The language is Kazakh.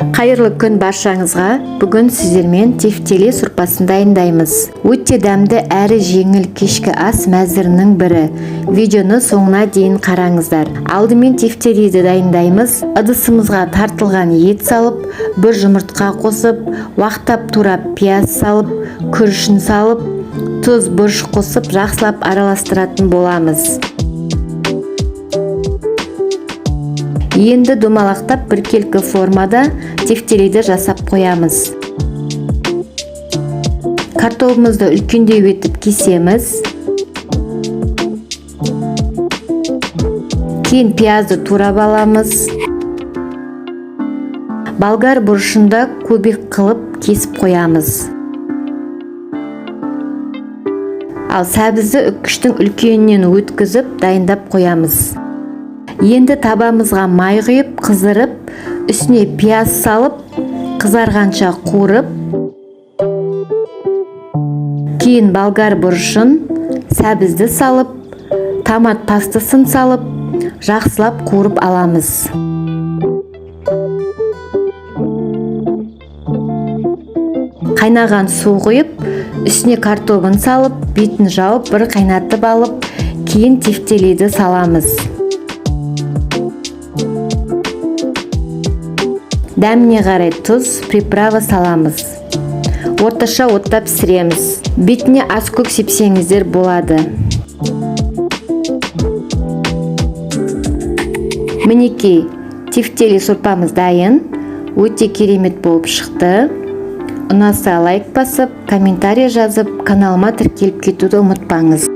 Қайырлы күн баршаңызға. Бүгін сіздермен тефтели сорпасын дайындаймыз. Өте дәмді әрі жеңіл кешкі ас мәзірінің бірі. Видеоны соңына дейін қараңыздар. Алдымен тефтелиді дайындаймыз. Ыдысымызға тартылған ет салып, бір жұмыртқа қосып, уақтап турап пияз салып, күрішін салып, тұз, бұрыш қосып жақсылап араластыратын боламыз. Енді домалақтап біркелкі формада тефтелиді жасап қоямыз. Картобымызды үлкендеу етіп кесеміз. Кейін пиязды турап аламыз. Болгар бұрышын да кубик қылып кесіп қоямыз. Ал сәбізді үккіштің үлкенінен өткізіп дайындап қоямыз. Енді табамызға май құйып, қыздырып, үстіне пияз салып, қызарғанша қуырып, кейін болгар бұрышын, сәбізді салып, томат пастасын салып, жақсылап қуырып аламыз. Қайнаған су құйып, үстіне картобын салып, бетін жауып, бір қайнатып алып, кейін тефтелиді саламыз. Дәміне қарай тұз, приправа саламыз. Орташа отта пісіреміз. Бетіне аскөк сепсеңіздер болады. Мінекей, тефтели сорпамыз дайын. Өте керемет болып шықты. Ұнаса лайк басып, комментарий жазып, каналыма тіркеліп кетуді ұмытпаңыз.